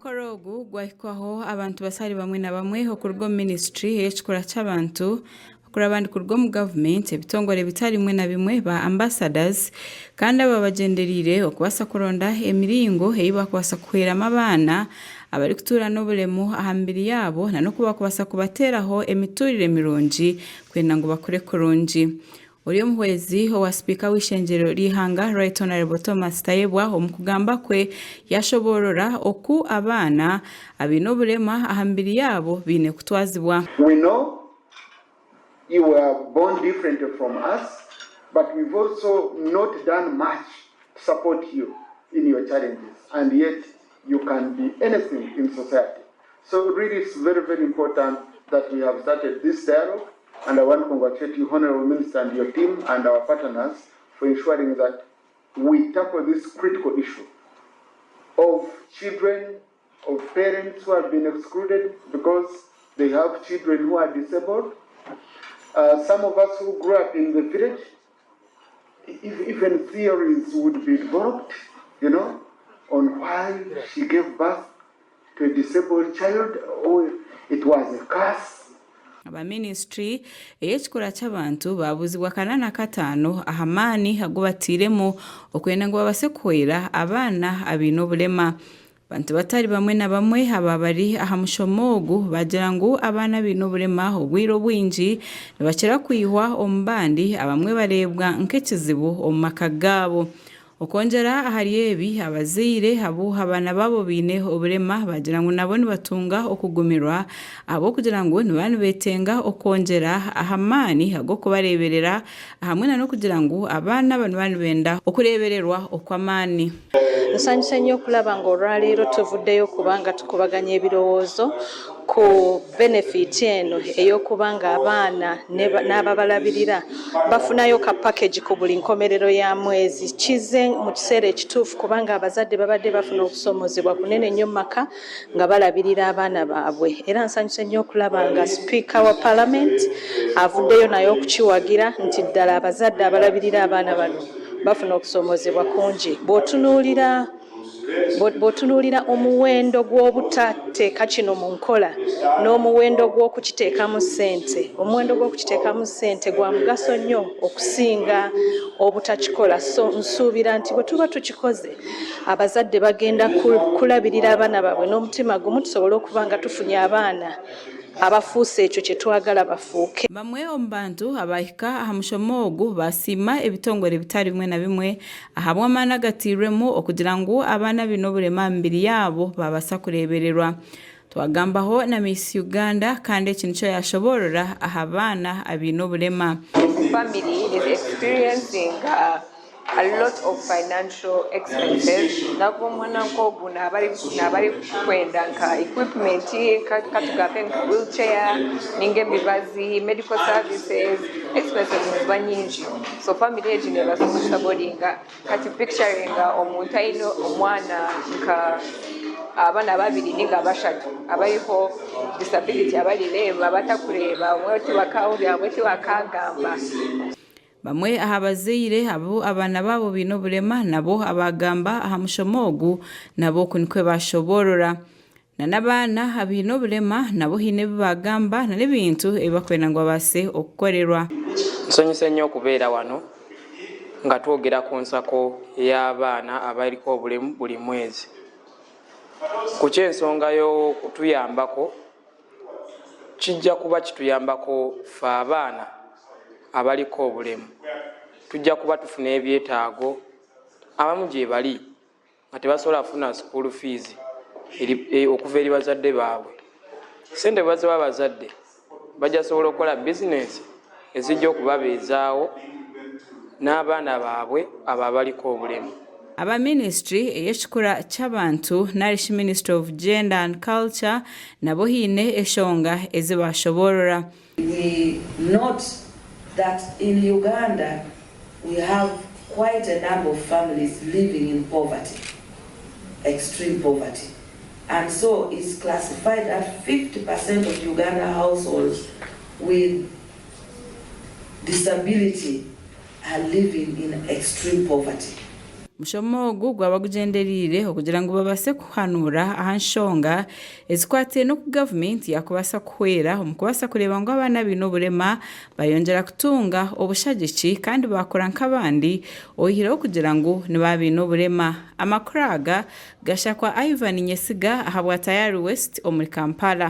Omukoro ogu gwahikwaho abantu basari bamwe na bamwe okuruga omu ministry ey'ekikura ky'abantu, okuri abandi kuruga omu gavumenti, ebitongore bitari bimwe na bimwe, ba ambassadors, kandi aba bagyendereire okubaasa kuronda emiringo ei bakubaasa kuhweramu abaana abarikutuura n'oburemu aha mibiri yaabo na n'oku bakubaasa kubateeraho emiturire mirungi kwenda ngu bakure kurungi. Ori omuhwezi owa sipiika w'eishengyero ry'eihanga Right Honourable Thomas Tayebwa omu kugamba kwe yashoboorora oku abaana abaine oburema aha mibiri yaabo baine kutwazibwa. We know you were born differently from us, but we've also not done much to support you in your challenges, and yet you can be anything in society. So really it's very, very important that we have started this dialogue, and I want to congratulate you, Honorable Minister, and your team and our partners for ensuring that we tackle this critical issue of children, of parents who have been excluded because they have children who are disabled. Some of us who grew up in the village, if, even theories would be developed on why she gave birth to a disabled child, or it was a curse. Aba ministry ey'ekikura ky'abantu babuuzibwa kana na kataano aha maani agu batairemu okwenda ngu babaase kuhwera abaana abaine oburema. Abantu batari bamwe na bamwe aba bari aha mushomo ogu bagira ngu abaana abaine oburema obwire obwingi nibakira kwihwa omu bandi, abamwe bareebwa nk'ekizibu omu maka gaabo. Okwongyera ahari ebi, abazaire abu abaana baabo baine oburema bagira ngu nabo nibatunga okugumirwa ahabw'okugira ngu nibaba nibeetenga okwongyera aha maani ag'okubareeberera hamwe na n'okugira ngu abaana aba nibaba nibenda okureebererwa okw'amaani. Nsanyuse nnyo okulaba ng'olwaleero tuvuddeyo kubanga tukubaganya ebirowoozo ku benefit eno ey'okuba nga abaana n'ababalabirira bafunayo ka package ku buli nkomerero ya mwezi. Kize mu kiseera ekituufu kubanga abazadde babadde bafuna okusoomozebwa kunene nnyo mu maka nga balabirira abaana baabwe. Era nsanyuse nnyo okulaba nga sipiika wa parliament avuddeyo naye okukiwagira nti ddala abazadde abalabirira abaana bano bafuna okusoomozebwa kungi. Bw'otunuulira omuwendo gw'obutateeka kino mu nkola n'omuwendo gw'okukiteekamu ssente, omuwendo gw'okukiteekamu ssente gwa mugaso nnyo okusinga obutakikola. So nsuubira nti bwe tuba tukikoze, abazadde bagenda kulabirira abaana baabwe n'omutima gumu, tusobole okuba nga tufunye abaana abafuuse ekyo kye twagala bafuuke. Bamwe omu bantu abahika aha mushomo ogu basiima ebitongore bitari bimwe na bimwe ahabw'amaani agatairwemu okugira ngu abaana abaine oburema aha mibiri yaabo babaasa kureebererwa. Twagambaho na Miss Uganda kandi eki nikyo yashoboorora aha baana abaine oburema. Family is experiencing a lot of financial expenses. Nakuba omwana nk'ogu naaba ari kwenda nka equipment, katugambe nka wheelchair ninga emibazi, medical services, expenses niziba nyingi. So family egi nebaasa kusupportinga. Kati picturinga omuntu aine omwana nka abaana babiri ninga bashatu abariho disability, abarireeba, batakureeba, omwe tibakahurira, abamwe tibakagamba. Bamwe aha bazaire abu abaana baabo baine oburema nabo abagamba aha mushomo ogu nabo oku nikwo bashoboorora. Na n'abaana abaine oburema nabo haine ebi bagamba na n'ebintu ebi bakwenda ngu babaase okukorerwa. Nsanyuse nnyo okubeera wano nga twogera ku nsako y'abaana abaliko obulemu buli mwezi. Ku ky'ensonga y'okutuyambako, kijja kuba kituyambako ffe abaana abaliko obulemu. Tujja kuba tufuna ebyetaago abamu gye bali nga tebasobola kufuna school fees okuva eri bazadde baabwe. Ssente bwe baziwa abazadde, bajja sobola okukola bizinensi ezijja okubabeezaawo n'abaana baabwe abo abaliko obulemu. Aba ministry ey'ekikura ky'abantu narishi Ministry of Gender and Culture nabo haine eshonga ezi bashoboorora. We note that in Uganda we have quite a number of families living in poverty, extreme poverty. And so it's classified that 50% of Uganda households with disability are living in extreme poverty. Omushomo ogu gwaba gugyendereire okugira ngu babaase kuhanuura aha nshonga ezikwataine n'oku gavumenti yaakubaasa kuhwera omu kubaasa kureeba ngu abaana abaine oburema bayongyera kutunga obushagiki kandi baakura nk'abandi oyihireho kugira ngu nibaba baine oburema. Amakuru aga gashakwa Ivan Nyesiga ahabwa Tayari West omuri Kampala.